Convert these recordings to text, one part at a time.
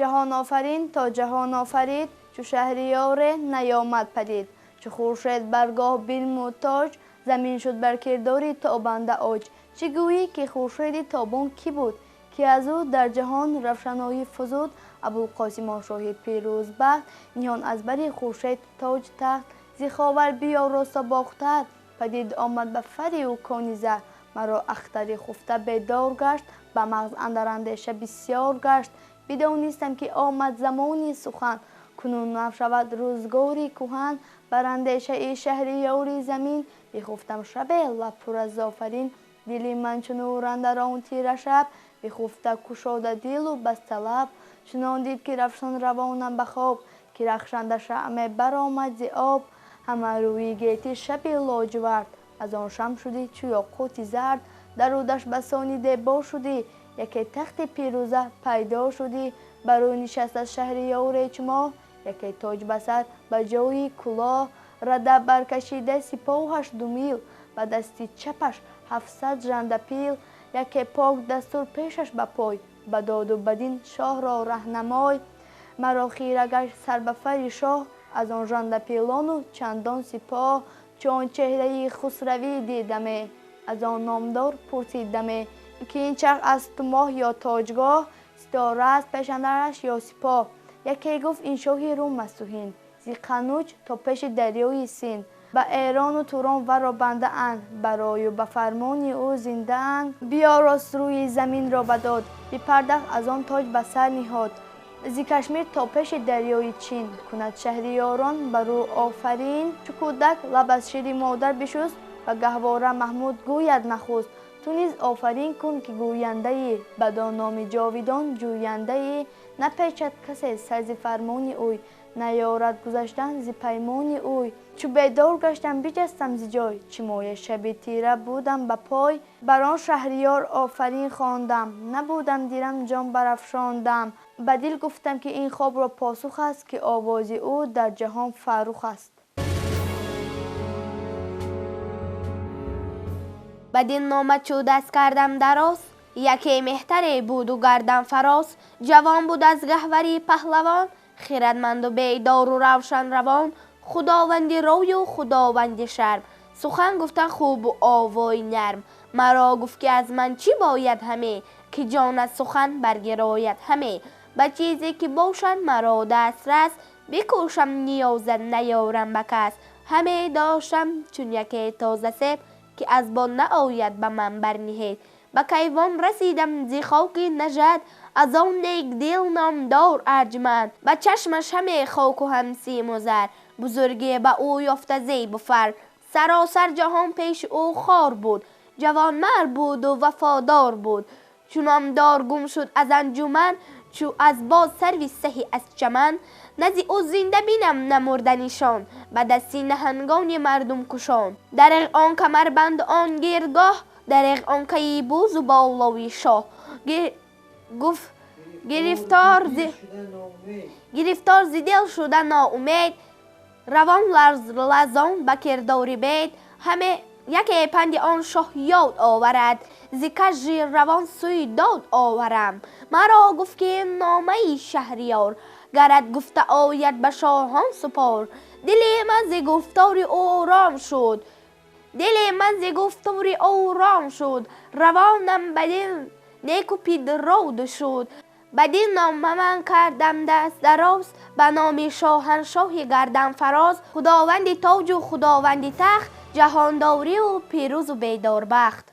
Ҷаҳон офарин то ҷаҳон офарид, чу шаҳриёре наёмад падид. Чу хуршед баргоҳ бинмуд тоҷ, замин шуд бар кирдори тобанда оҷ. Чӣ гӯӣ ки хуршеди тобон кӣ буд, ки аз ӯ дар ҷаҳон равшаноӣ фузуд? Абулқосим он шоҳи пирӯзбахт, ниҳон аз бари хуршед тоҷ тахт. Зи ховар биёроста бохтар, падид омад ба фари ӯ кони зар. Маро ахтари хуфта бедор гашт, ба мағз андар андеша бисёр гашт. Бидонистам ки омад замони сухан, кунун нав шавад рӯзгори кӯҳан. Бар андешаи шаҳриёри замин, бихуфтам шабе лаб пур аз офарин. Дили ман чу нур андар он тира шаб, бихуфта кушода дилу баста лаб. Чунон дид ки равшан равонам ба хоб, ки рахшанда шаъме баромад зи об. Ҳама рӯи гети шаби лоҷвард, аз он шам шудӣ чу ёқути зард. Дарудаш басони дебо шудӣ, яке тахти пирӯза пайдо шудӣ. Бар ӯ нишаст аз шаҳриёре чу моҳ, яке тоҷ ба сар ба ҷои кулоҳ. Рада баркашида сипоҳаш ду мил, ба дасти чапаш 700 жандапил. Яке пок дастур пешаш ба пой, ба доду ба дин шоҳро раҳнамой. Маро хира гашт сар ба фари шоҳ, аз он жандапилону чандон сипоҳ. Чун чеҳраи хусравӣ дидаме, аз он номдор пурсидаме, ки ин чарх аз ту моҳ ё тоҷгоҳ, ситора аст пешандараш ё сипоҳ. Яке гуфт ин шоҳи рум асту ҳинд, зи Қануҷ то пеши дарёи Синд. Ба Эрону Турон варо бандаанд, барою ба фармони ӯ зиндаанд. Биёрост рӯи заминро ба дод, бипардахт аз он тоҷ ба сар ниҳод. Зи Кашмир то пеши дарёи Чин, кунад шаҳриёрон бар ӯ офарин. Чу кӯдак лаб аз шири модар бишуст, ба гаҳвора Маҳмуд гӯяд нахуст. Ту низ офарин кун ки гӯяндаӣ, бадон номи ҷовидон ҷӯяндаӣ. Напечад касе сар зи фармони ӯй, наёрад гузаштан зи паймони ӯй. Чу бедор гаштам биҷастам зи ҷой, чӣ моя шаби тира будам ба пой. Бар он шаҳриёр офарин хондам, набудам дирам ҷон барафшондам. Ба дил гуфтам ки ин хобро посух аст, ки овози ӯ дар ҷаҳон фаррух аст. Бадин нома чу даст кардам дароз, яке меҳтаре буду гардам фароз. Ҷавон буд аз гаҳвари паҳлавон, хиратманду бедору равшан равон. Худованди рою худованди шарм, сухан гуфтан хубу овои нарм. Маро гуфт ки аз ман чӣ бояд ҳаме, ки ҷон аз сухан баргирояд ҳаме. Ба чизе ки бошад маро дастрас, бикӯшам ниёзат наёрам ба кас. Ҳаме доштам чун яке тоза себ, ки аз бод наояд ба ман барниҳед. Ба кайвон расидам зи хоки нажад, аз он нек дил номдор арҷманд. Ба чашмаш ҳаме хоку ҳам симу зар, бузурге ба ӯ ёфта зебу фар. Саросар ҷаҳон пеши ӯ хор буд, ҷавонмард буду вафодор буд. Чу номдор гум шуд аз анҷуман, чу аз боз сарви саҳи аз чаман. Нази ӯ зинда бинам намурда нишон, ба дасти наҳангони мардумкушон. Дареғ он камарбанд он гиргоҳ, дареғ он кайи бузу болои шоҳ. Гуфт гирифтор зи дил шуда ноумед, равон ларзон ба кирдори бед. Ҳаме яке панди он шоҳ ёд оварад, зи кажи равон сӯи дод оварам. Маро гуфт ки номаи шаҳриёр, гарат гуфта ояд ба шоҳон супор. Дили ман зи гуфтори ӯ ором шуд, дили ман зи гуфтори ӯ ром шуд. Равонам бадин неку пидроду шуд. Бадин нома ман кардам даст дароз, ба номи шоҳаншоҳи гарданфароз. Худованди тоҷу худованди тахт, ҷаҳондориву пирӯзу бедорбахт.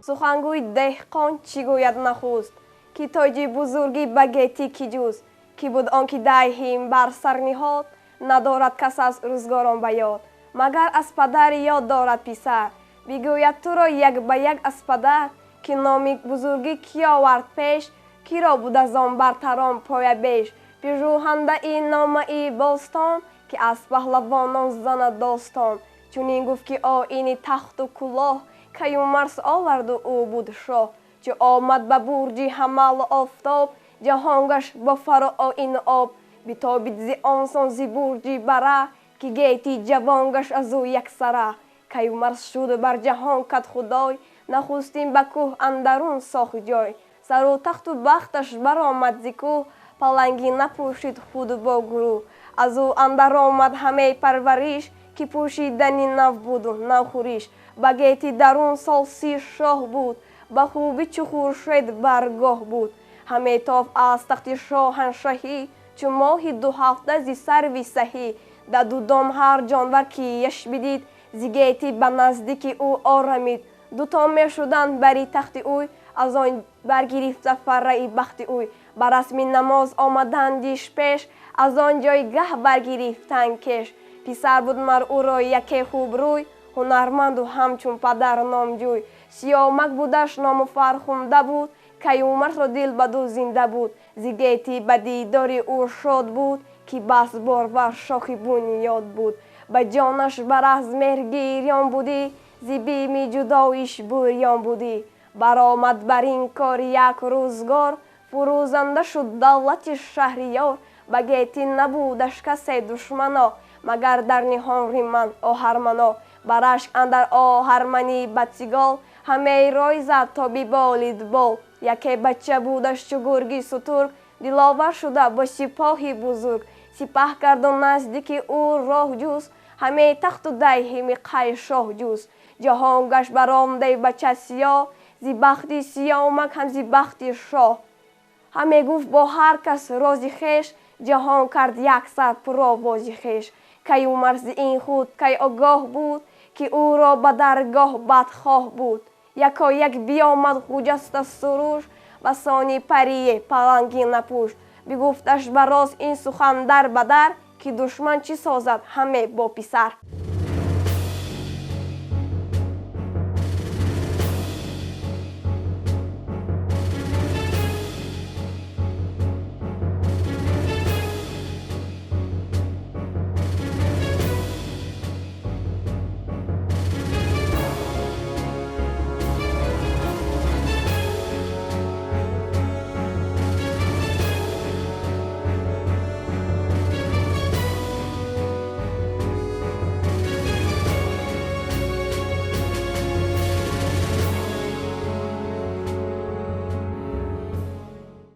Сухангӯи деҳқон чӣ гӯяд нахуст, ки тоҷи бузургӣ ба гетӣ кӣ ҷуст. Кӣ буд он ки дайҳим бар сар ниҳод, надорад кас аз рӯзгорон ба ёд. Магар аз падар ёд дорад писар, бигӯяд туро як ба як аз падар. Ки номи бузургӣ кӣ овард пеш, киро буд аз он бартарон поя беш. Пижӯҳандаи номаи бостон, ки аз паҳлавонон занад достон. Чунин гуфт ки оини тахту кулоҳ, Каюмарс оварду ӯ буд шоҳ. Чу омад ба бурҷи ҳамалу офтоб, ҷаҳон гашт бо фару оину об. Битобид зи он сон зи бурҷи бара, ки гети ҷавон гашт аз ӯ яксара. Каюмарс шуд бар ҷаҳон кадхудой, Нахустин ба кӯҳ андарун сохт ҷой. Сару тахту бахташ баромад зи кӯҳ, палангӣ напӯшид худ бо гурӯҳ. Аз ӯ андар омад ҳамаи парвариш, ки пӯшидани нав буду нав хӯриш. Ба гети дарун сол 30 шоҳ буд, ба хубӣ чу хуршед баргоҳ буд. Ҳаме тоф аз тахти шоҳаншаҳӣ, чу моҳи 2 ҳафта зи сарви саҳӣ. Даду дом ҳар ҷонвар ки яш бидид, зи гети ба наздики ӯ орамид. Дуто мешуданд бари тахти ӯй, аз он баргирифта фарраи бахти ӯй. Ба расми намоз омадандиш пеш, аз он ҷойгаҳ баргирифтан кеш. Писар буд мар ӯро яке хубрӯй, ҳунарманду ҳамчун падар номҷӯй. Сиёмак будаш ному фархунда буд, Каюмарсро дил ба ду зинда буд. Зи гети ба дидори ӯ шод буд, ки бас бор бар шохи бунёд буд. Ба ҷонаш бар аз меҳр гирён будӣ, зи бими ҷудоиш бурён будӣ. Баромад бар ин кор як рӯзгор, фурӯзанда шуд давлати шаҳриёр. Ба гети набудаш касе душмано, магар дар ниҳон риман оҳармано. Ба рашк андар оҳармани бадсигол, ҳамаи рой зад то биболид бол. Яке бача будаш чу гурги сутург, диловар шуда бо сипоҳи бузург. Сипаҳ карду наздики ӯ роҳ ҷуст, ҳамаи тахту дайҳими қай шоҳ ҷуст. Ҷаҳон гашт баромдаи бача сиёҳ, зи бахти сиёмак ҳам зи бахти шоҳ. Ҳаме гуфт бо ҳар кас рози хеш, ҷаҳон кард яксар пуровози хеш. Каюмарс зи ин худ кай огоҳ буд, ки ӯро ба даргоҳ бадхоҳ буд. Якояк биёмад хуҷаста суруш, ба сони парие паланги напӯш. Бигуфташ ба роз ин сухан дар ба дар, ки душман чӣ созад ҳаме бо писар.